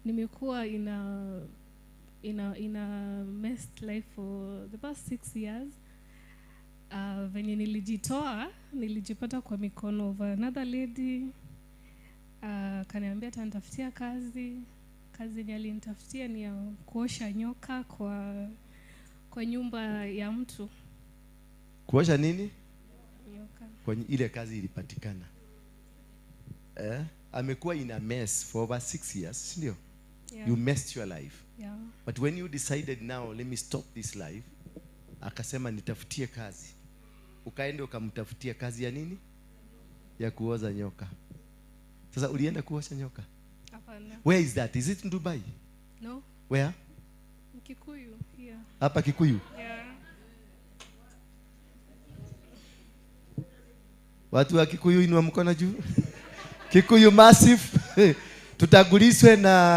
Nimekuwa in a messed life for the past 6 years. Venye nilijitoa, nilijipata kwa mikono of another lady. Akaniambia atanitafutia kazi. Kazi yenye alinitafutia ni ya kuosha nyoka kwa nyumba ya mtu. Kuosha nini? Nyoka. Kwenye ile kazi ilipatikana. Eh? Amekuwa in a mess for over 6 years, si ndio? Yeah. You messed your life. Yeah. But when you decided, "Now let me stop this life," akasema nitafutie kazi. Ukaenda ukamtafutia kazi ya nini? Ya kuoza nyoka. Sasa ulienda kuosha nyoka? Hapana. Where is that? Is it in Dubai? No. Where? Kikuyu here. Hapa Kikuyu. Yeah. Watu wa Kikuyu, inua mkono juu. Kikuyu massive. Tutaguliswe na